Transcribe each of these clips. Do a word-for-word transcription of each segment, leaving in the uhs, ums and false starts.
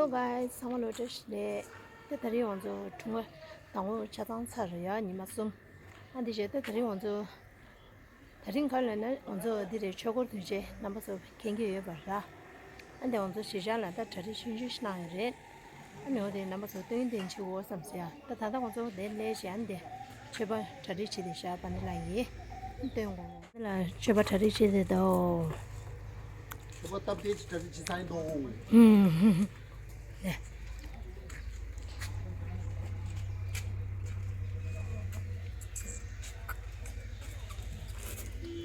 Guys, ཚང་མ་ལོ་བཀྲ་ཤིས་བདེ་ལེགས། ད་དེ་རིང་ང་ཚོ་གྲོང་པ་དང་པོ་ཆ་ཚང་ཚར་ཡ་ཉི་མ་གསུམ། ཨ་འདི་བྱས་ད་དེ་རིང་ང་ཚོ་དེ་རིང་ག་ལ་ན་ང་ཚོ་འདི་རེད། ཆོས་འཁོར་དུས་ཆེན་རྣམ་པ་ཚོ་མཁྱེན་གྱི་ཡོད་པ་ར། ཨ་འདི་ང་ཚོ་གཞིས་ཆགས་ལ་ད་གྲ་སྒྲིག་ཆུང་ཆུང་ཞིག་གནང་ཡོད་རེད། ཨ་ནི་འོ་དེ་རྣམ་པ་ཚོ་སྟོན་སྟོན་བྱེད་འོ་བསམ་ཟེར་ཡ། ད་ད་ལྟ་ང་ཚོ་དེ་ལས་གཞན་དེ་མཆོད་པ་གྲ་སྒྲིག་བྱེད་དེ་བཞག་པ་འདི་ལ་ཡིན། སྟོན་དགོས། ལ་མཆོད་པ་གྲ་སྒྲིག་བྱེད་དེ་འདུག་མཆོད་པ་སྟབས་བདེ་ཅིག་གྲ་སྒྲིག་བྱེད་ཚར་ཡིན་འདུག་ཧུམ་ཧུམ་ཧུམ།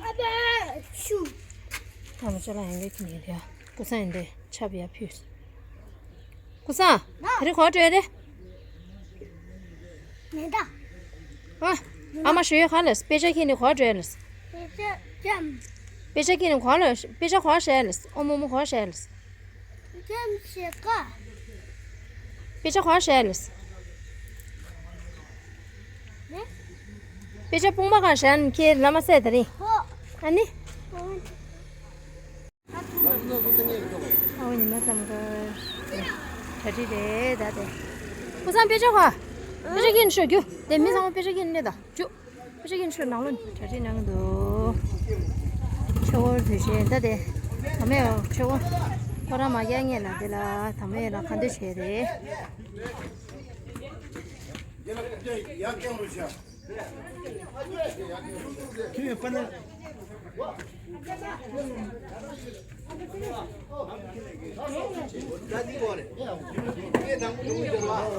ཨ་བ་ཤུ། ཐ་མ་ཅ་ལག་ཡང་འདི་ཁྱི་ནས་རེད། ཀུ་སང་ཡིན་དེ་ཆབ་ཡ་ཕུས། ཀུ་སང་། ན། དེ་རིང་གོ་བྲོས་རེད། མེད་ད། ཨ། ཨ་མ་ཞུ་ཡོད་ག་ལས་དཔེ་ཆ་ཁྱི་ནས་གོ་བྲོས་ལས། དཔེ་ཆ་ཅམ། དཔེ་ཆ་ཁྱི་ནས་གོ་ལས་དཔེ་ཆ་གོ་བྱས་ལས་ཨོ་མོ་མོ་གོ་བྱས་ལས། ཅམ་ཞེ་ཀ། དཔེ་ཆ་གོ་བྱས་ལས། ནི། དཔེ་ཆ་དཔུང་པ་གང་བྱས་ནས་ཁྱེད་ལ་མ་བསད་དེ་རིང་། ཧོ། ཨ་ནི། ཨོ། ཨའོ་ཉི་མ་བསམ་གར། གྲ་སྒྲིག་རེད་ད་དེ། ཀུ་སང་དཔེ་ཆ་ག་དཔེ་ཆ་ཁྱེར་ཤོག་རྒྱུ། དེ་མི་ཚང་མ་དཔེ་ཆ་ཁྱེར་སླེབས་ད་རྒྱུ། དཔེ་ཆ་ཁྱེར་ཤོག་ནང་ལོགས་ནས་གྲ་སྒྲིག་གནང་གི་འདུག་ཆོས་འཁོར་དུས་ཆེན་ད་དེ། དམ་ཡོ་ཆོས་འཁོར། ཁོ་རང་མ་རྒྱག་ངེས་ལ་དེ་ལ་དམ་ཡོ་ལ་ག་འདོད་བྱས་རེད། ཁྱེད་པ་ན།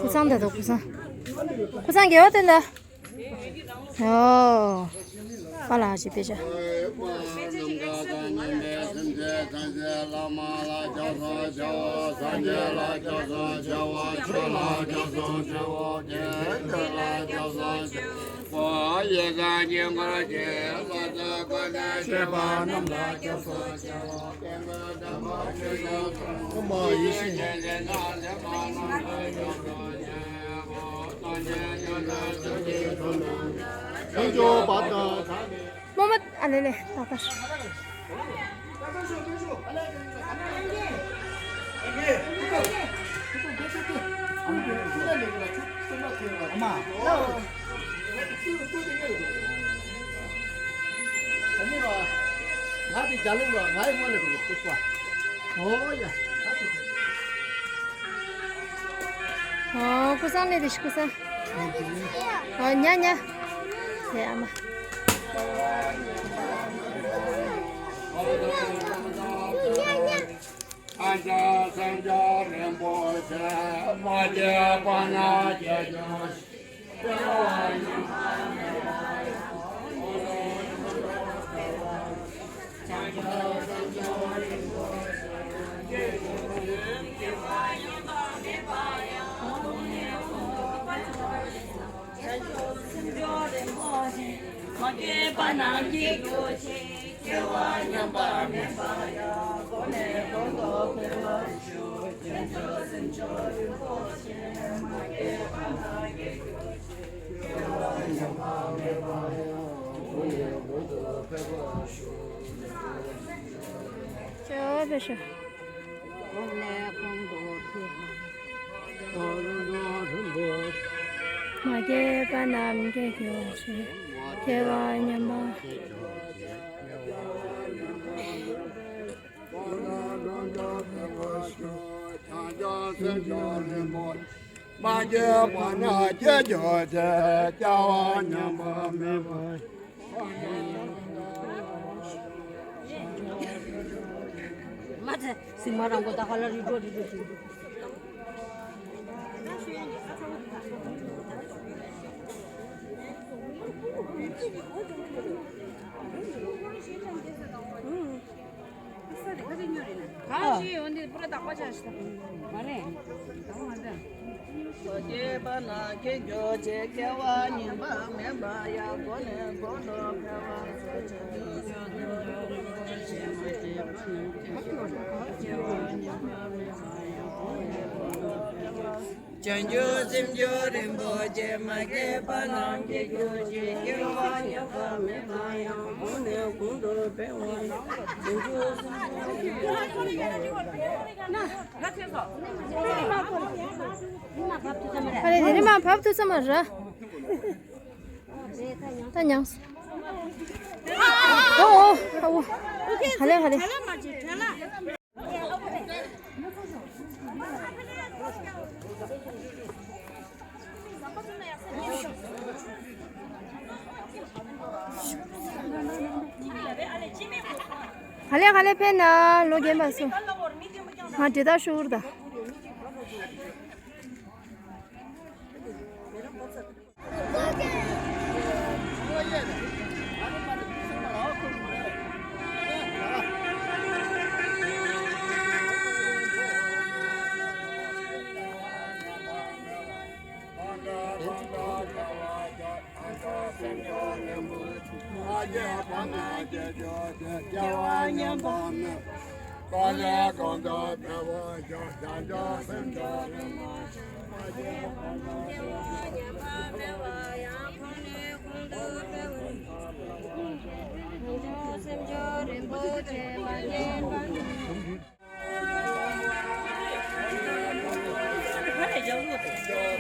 ཀུ་སང་ད་དོ་ཀུ་སང་། ཀུ་སང་དགེ་བ་དེ་ལ། ཨོ། པ་ལགས་ཀྱི་དཔེ་ཆ། རྨོ་མོ་ཨ་ལེ་ལེ་ཏག་ཏག་ཨ་མ། ཨ་མ། ད་ནི་བ། ང་དེ་རྒྱ་ལུགས་ལ་ང་ཡི་སྔོན་ལ་འགྲོ་གི་ཨོ་ཡ། ཨོ་ཀུ་སང་ནས་དེ་ཤི་ཀུ་སང་། ཨོ་ཉ་ཉ། དེ་ཨ་མ། ཨ་ཅག་སེང་ལྕམ་རིན་པོ་ཆེ་མ་སྐྱེས་པ་ན་སྐྱེ་རྒྱུ། ཅོ་བེ་ཤ། མ་སྐྱེས་པ་རྣམས་སྐྱེ་གྱུར་ཅིག་སྐྱེ་བ་མངོན་པར། མ་སྐྱེས་པ་ན་སྐྱེ་གྱུར་ཅིག་སྐྱེ་བ་ཉམས་པ་མེད་པ། མ་ཚད་སིང་མ་རང་གོ་ད་ཁ་ལ་རི་ཀྲོ་རི་ཀྲོ་རི་ཀྲོ། གང་ཞིག་འོན་ཏེ་པུ་ར་དག་པ་ཆ་ཞིག་དང་། མ་རེད། དང་མ་འདྲ། སྐྱེས་པ་ན་སྐྱེ་འགྱུར་ཅིག་སྐྱེ་བ་ཉམས་པ་མེད་པ་ཡང་། གོང་ནས་གོང་དུ་འཕེལ་བ་སོགས་བྱང་ཆུབ་སེམས་མཆོག་རིན་པོ་ཆེ་མ་སྐྱེས་པ་རྣམས་སྐྱེ་འགྱུར་ཅིག་སྐྱེ་བ་ཉམས་པ་མེད་པ་ཡང་། གོང་ནས་གོང་དུ་འཕེལ་བ་སོགས་བྱང་ཆུབ་སེམས་མཆོག་རིན་པོ་ཆེ་མ་སྐྱེས་པ་རྣམས་སྐྱེ་འགྱུར་ཅིག་སྐྱེ་བ་ཉམས་པ་མེད་པ་ཡང་། གོང་ནས་གོང་དུ་འཕེལ་བ་སོགས་བྱང་ཆུབ་སེམས་མཆོག་རིན་པོ་ཆེ། ཨ་རེ་རེ་མ་བབ་ཐུབ་ས་མ་རེད། ད་མྱངས་སོང་། ཨོ་ཨོ་ཨོ། ཧ་ལས་ཧ་ལས། ཧ་ལས་ཧ་ལས། ཕེབས་ན་ལོ་རྒན་པ་སོང་། ང་འདྲེ་ད་ཤུར་ད།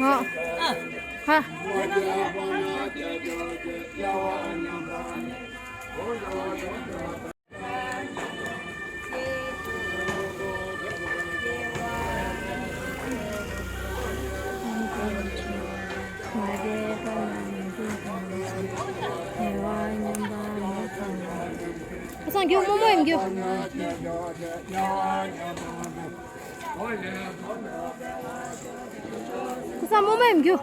ཧ། ཧ། ཁ་སང་རྒྱུ་རྨོ་མོ་ཡིན་རྒྱུ། ཁ་སང་རྨོ་མོ་ཡིན་རྒྱུ།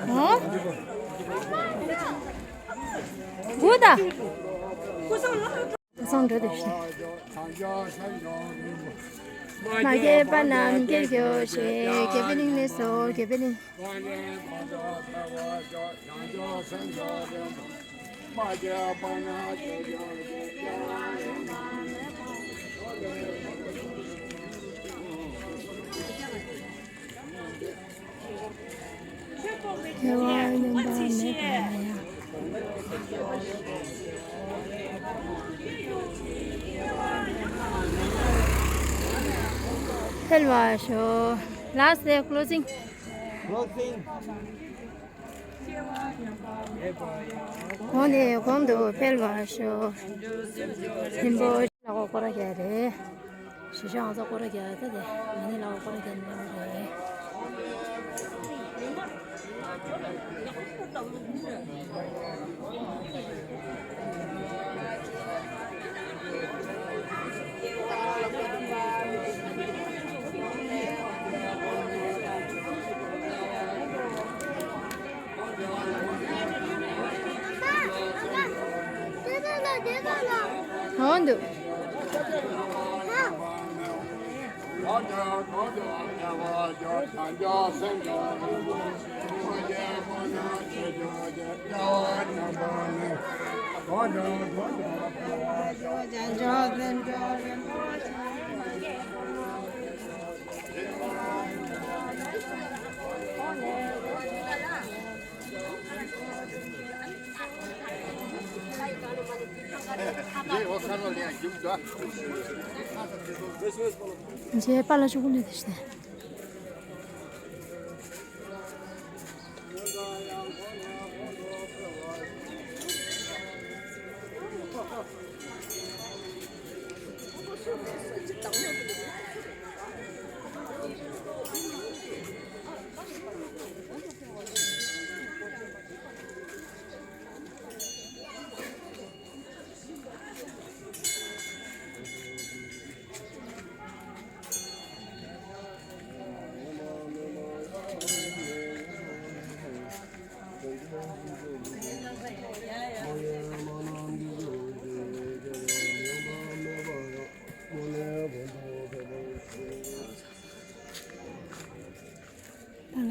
ཨ། ཨ། དགུ་ད། ཁ་སང་འགྲོ་དེ་ཤི། མ་སྐྱེས་པ་རྣམས་སྐྱེ་གྱུར་ཅིག་དགེ་བའི་གླིང་ལས་སོ། དགེ་བའི་གླིང་། སྐྱེ་བ་ཉམས་པ་མེད་པ་ཡང་འཕེལ་བར་ཤོག Last day closing. Closing. གོང་ནས་གོང་དུ་འཕེལ་བར་ཤོག་ཐིམ་པོ། ལ་གོ་སྐོར་ར་རྒྱག་རེད། ཞི་ཤོག་ང་ཚོ་སྐོར་ར་རྒྱག་ད་དེ་ང་ནི་ལ་གོ་སྐོར་ར་རྒྱག་ནི་རེད། འོན་ཏེ། རྗེས་པ་ལ་ཤོག་གུ་ནས་དེ་ཤི་ནས།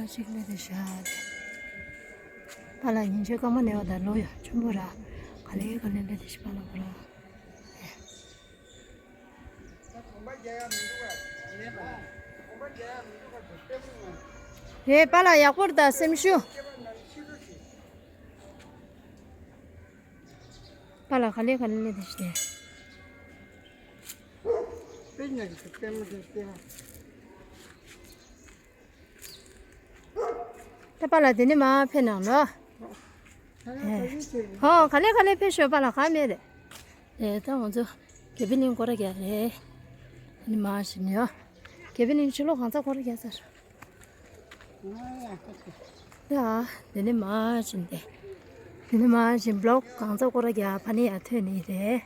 ཅིག་ལས་དེ་ཤ། པཱ་ལགས་ཉིན་ཆད་སྐར་མ་ནས་བ་དང་ལོ་ཡ་ཆུང་པོ་ར། ག་ལེ་ག་ལེ་ལས་དེ་ཤ་པཱ་ལགས་པཱ་ལགས། རེད་པཱ་ལགས་ཡག་པོ་རེད་ད་སེམས་ཤུགས། པཱ་ལགས་ག་ལེ་ག་ལེ་ལས་དེ་ཤ་དེ། ད་པཱ་ལགས་དེ་ནས་མར་ཕེབས་གནང་ལོ། ཧོ་ག་ལེ་ག་ལེ་ཕེབས་ཤོག་པཱ་ལགས་ག་མེད་རེད། ཨེ་ད་ང་ཚོ་དགེ་འཕེལ་གླིང་སྐོར་ར་རྒྱག་རེད། དེ་ནས་མར་ཕྱིན་ཡོ། དགེ་འཕེལ་གླིང་ཕྱི་ལོགས་གང་ཚ་སྐོར་ར་རྒྱག་ཚར། ད་དེ་ནས་མར་ཕྱིན་ཏེ། དེ་ནས་མར་ཕྱིན་བློག་གང་ཚ་སྐོར་ར་རྒྱག་ཕ་ནི་ཡར་ཐོན་ནི་རེད།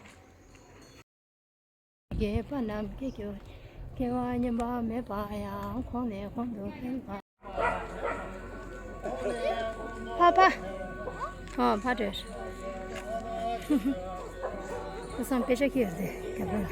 དགེ་བ་རྣམས་ཀྱི་རྒྱུ། སྐྱེ་བ་ངན་པ་མེད་པ་ཡང་། གོང་ནས་གོང་དུ་འཕེལ་བ། ཕ་ཕ། ཨོ་ཕ་སྤྲོད། ཁོ་སང་དཔེ་ཆ་ཁྱེར་ཏེ་རྒྱབ་ལ།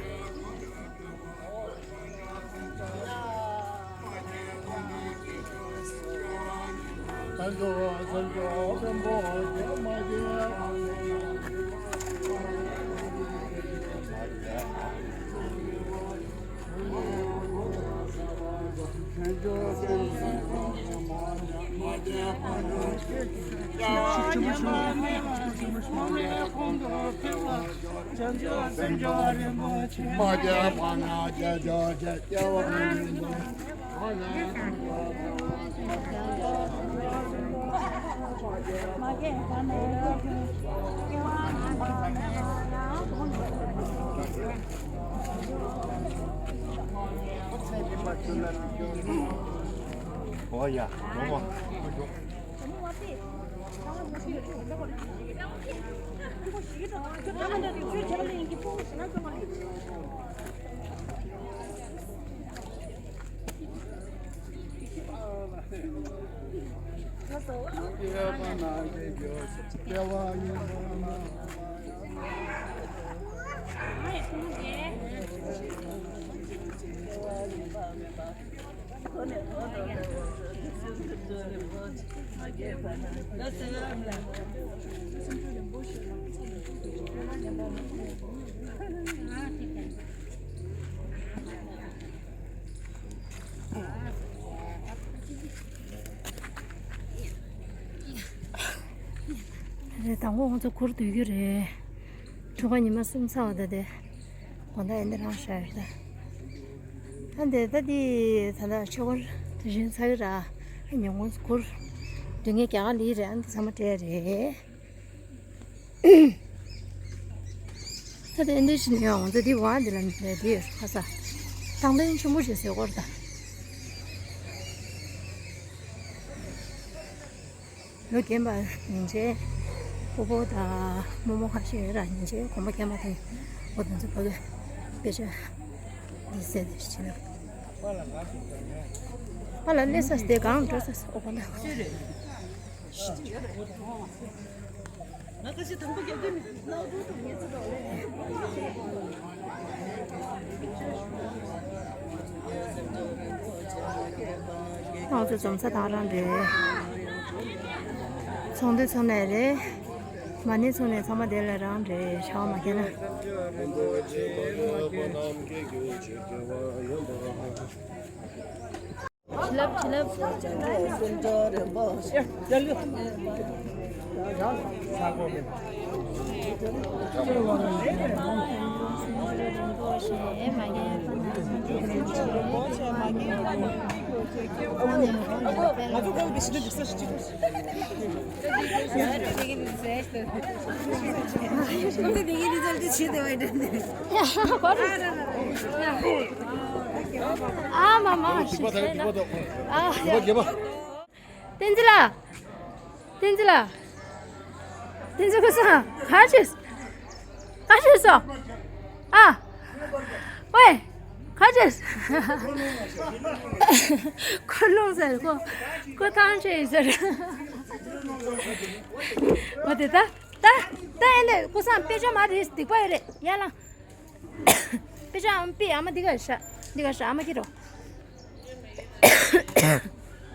ཨོ་ཡ། རེད། དང་པོ་ང་ཚོ་གུར་སྡོད་རྒྱུ་རེད། དྲོ་པ་ཉི་མ་གསུམ་ཚར་བ་ད་དེ། དགོང་དག་ཡིན་ད་རང་ཤར་རེད་ད། ད་འདི་ད་འདི་ད་ད་ཆོས་སྐོར་དེ་བཞིན་ཚར་གི་ར། ཉིན་གུང་གུར་སྡོད་མཁན་རྒྱ་གར་ལི་རེད། ཨ་འདི་ཚང་མ་སྤྲད་རེད། ད་དེ་འདི་ཕྱིན་ཡོང་ང་ཚོ་འདི་བ་འདི་ལ་འདི་ཁ་ས་ཐང་སྟེང་ཆེན་པོ་ཞིག་ཟེར་སྐོར་དང་། ལོ་རྒན་པ་ཉིན་བྱེད་ཕོ་བོ་དང་རྨོ་མོ་ཁ་ཤས་ཡོད་ར། ཉིན་བྱེད་གོང་མ་རྒན་པ་དེ་འོ་དེ་ཚོ་ཕ་གི་དཔེ་ཆ་འདི་ཟེར་དེ་ཕྱིན་ན། པཱ་ལགས་སླེབས་ས་དེ་གང་འགྲོ་ས་ཨོ་གོ་ན། ང་ཚོ་འཛོམས་ས་དེ་རང་རེད། ཚོགས་འདུ་ཚོགས་ནས་རེད། མ་ཎི་ཚོགས་ནས་ཚང་མ་དེ་ལ་རང་རེད། ཤ་བ་མ་ཁྱེར་ན། བྱིན་རླབས་བྱིན་རླབས། ཨ་མ་མ། ཨ། བསྟན་འཛིན་ལགས། བསྟན་འཛིན་ལགས། བསྟན་འཛིན་ཁོ་སང་ག་བྱས། ག་བྱས་སོང་། ཨ། ཝེ། ག་བྱས། ཁོ་ལོང་ཟེར་ཁོ། ཁོ་ཐང་ཆད་ཟེར། འོ་དེ་ད། ད། ད་ཨེ་ལེ་ཁོ་སང་དཔེ་ཆ་མ་རེད་སྡིག་པ་ཡོད་རེད་ཡ་ལ། དཔེ་ཆ་ཨམ་པི་ཨ་མ་འདི་ག་ཤ། འདི་ག་ཤ་ཨ་མ་ཁྱེར་རོ།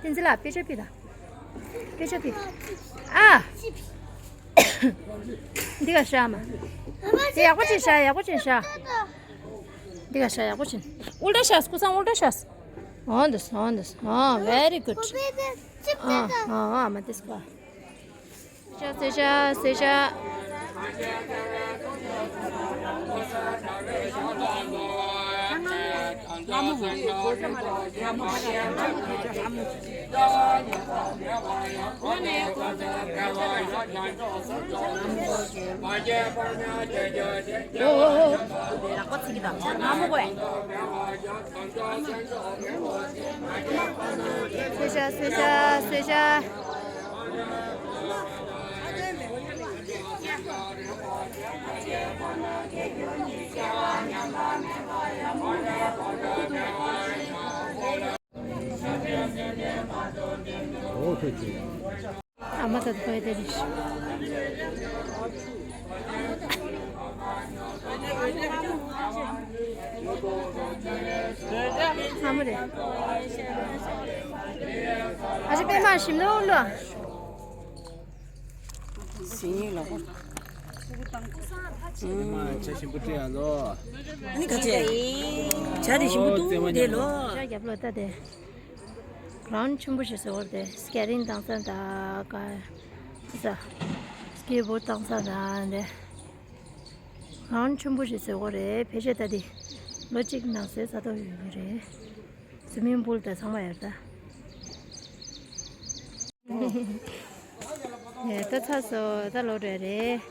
བསྟན་འཛིན་ལགས་དཔེ་ཆ་ཕུད་དང་། དཔེ་ཆ་ཕུད། ཨ། འདི་ག་བཞག་མ། དེ་ཡག་པོ་ཅིག་བཞག་ཡག་པོ་ཅིག་བཞག་འདི་ག་བཞག་ཡག་པོ་ཅིག་ཨུལ་ཊ་བཞག་སྐུ་སང་ཨུལ་ཊ་བཞག་འོ་འདུག་འོ་འདུག་འོ་very good ཨ་ཨ་ཨ་མ་དེ་སྐོར། སེ་ཤ་སེ་ཤ། སེ་ཤ་སེ་ཤ་སེ་ཤ། ཨ་མ་ད་དུ་ཁོའི་དེ་རེད། ཨ་མ་རེད། ཨ་ཅེ་པད་མ་ཞིམ་ནོ་ལོ། སེང་ལ་གོ། ཨ་མ་ཇ་ཞིམ་པོ་སྤྲད་ཡ་ལོ། ཨ་ནི་ག་ཚད། ཇ་དེ་ཞིམ་པོ་འདུག་དེ་ལོ། ཇ་རྒྱབ་ལོ་ད་དེ། གྲོང་ཆེན་པོ་ཞིག་བཟོ་བར་དེ་སྐེ་རིང་བཏང་ས་དང་ཀ་ས་སྐེ་བོ་བཏང་ས་དང་དེ་གྲོང་ཆེན་པོ་ཞིག་བཟོ་བར་རེད། ཕལ་ཆེར་ད་དེ་ལོ་གཅིག་ནང་ཟས་ཟ་ཐུབ་ཡོད་ཀྱི་རེད། སུའི་མིང་པུལ་དང་ཚང་མ་ཡོད་ད། ཡ་ད་ཚར་སོང་། ད་ལོག་འགྲོ་རེད།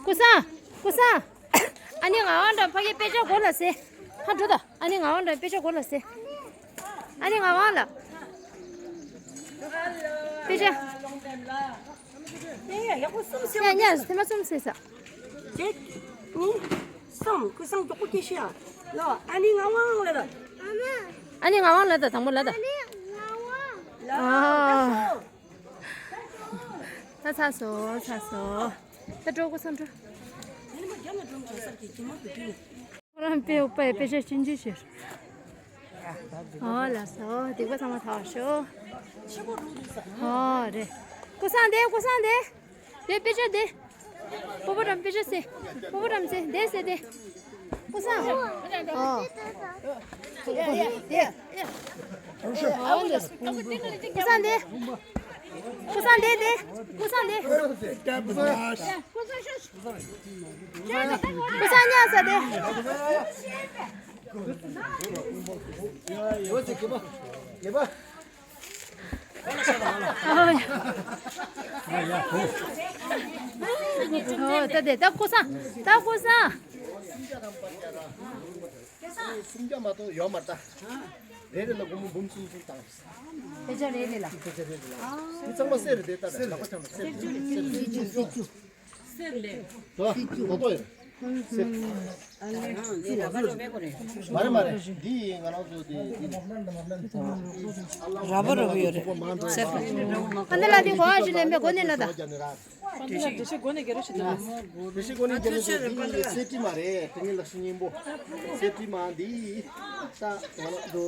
ཀུ་སང་། ཀུ་སང་། ཨ་ནི་ངག་དབང་འདྲ་ཕ་གི་དཔེ་ཆ་སྒོ་ལ་ཟེ། ཕར་འགྲོ་ད། ཨ་ནི་ངག་དབང་འདྲ་དཔེ་ཆ་སྒོ་ལ་ཟེ། ཨ་ནི་ངག་དབང་ལ། དཔེ་ཆ། ཡ་ཡ་ཡག་པོ་གསུམ་ཟེར་བ། ཡ་ཡ་ཐེངས་མ་གསུམ་ཟེར་ས། གཅིག་གཉིས། གསུམ། ཀུ་སང་མགྱོགས་པོ་སྐྱེ་ཤི་ཡ། ལོ། ཨ་ནི་ངག་དབང་ལ་ད། ཨ་ནི་ངག་དབང་ལ་ད་དང་པོ་ལ་ད། ཨ་ནི་ངག་དབང་ལ། ཨ། ད་ཚར་སོང་ཚར་སོང་། ད་འགྲོ། ཀུ་སང་འགྲོ། ཁོ་རང་དཔེ་ཨོ་པའི་དཔེ་ཆ་ཆུང་ཆུང་ཞིག་ཨོ་ལགས་སོ། སྡིག་པ་ཚང་མ་ཐར་ཤོག་ཨོ་རེད། ཀུ་སང་དེ། ཀུ་སང་དེ། དེ་དཔེ་ཆ་དེ། སྤོ་བོ་རམ་དཔེ་ཆ་ཟེ། སྤོ་བོ་རམ་ཟེ། དེ་ཟེ་དེ། ཀུ་སང་། ཨོ། ཀུ་སང་དེ། ཀུ་སང་དེ་དེ། ཀུ་སང་དེ། ཀུ་སང་ཉལ་ས་དེ། ཨོ་ད་དེ་ད་ཀུ་སང་། ད་ཀུ་སང་། སུམ་བརྒྱ་མ་གཏོགས་ཡོད་མ་རེད་ད། རེ་རེ་ལ་སྒོར་མོ་འབུམ་གསུམ་གསུམ་བཏང་། དཔེ་ཆ་རེ་རེ་ལ། དཔེ་ཆ་རེ་རེ་ལ། འདི་ཚང་མ་གསེར་རེད་དེ་ད་རེད། ལག་པ་ཚང་མ་གསེར་རེད། གསེར་རེད། གསེར་རེད། ད་ཏོག་ཏོག་ཡོད། གསེར། མ་རེད་མ་རེད། འདི་ང་རང་ཚོ་འདི་འདི་རེད། ར་བ་ར་བ་ཡོད་རེད། གསེར། ཨ་ནི་ལ་འདི་གོ་བ་ཞིག་ལེན་པའི་སྒོ་ནས་ན་ད། དེ་བཞིན་དེ་བཞིན་སྒོ་ནས་སྒེར་རོ་ཞིག་དང་། དེ་བཞིན་སྒོ་ནས་སྒེར་རོ་ཞིག་དང་། སེ་ཏི་མ་རེད། དེ་ངའི་ལག་ཤུ་སྙིང་པོ། སེ་ཏི་མ་འདི་ད་ང་ལ་རོ་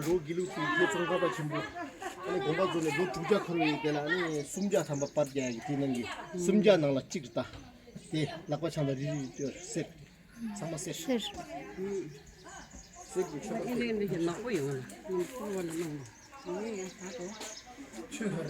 རོ་དགེ་ལུགས་ཀྱི་རྒྱལ་ཚོང་ཁ་པ་ཆེན་པོ། ཨ་ནི་དགོན་པ་ཚོ་ནས་ལོ་དྲུག་བརྒྱ་འཁོར་བའི་དེ་ལ་ཨ་ནི་སུམ་བརྒྱ་ཐམ་པ་པར་རྒྱག་ཡ་གི་དེ་ནང་གི་སུམ་བརྒྱ་ནང་ལ་གཅིག་རེད་ད། དེ་ལག་པ་འཆང་ད་རི་རི་ཡོད་གསེར། ཚང་མ་གསེར། གསེར། གསེར་གྱི་མཆོད་པ་གསེར། ནག་པོ་ཡོང་ལ་ནག་པོ་བ་ལ་ནང་ལ།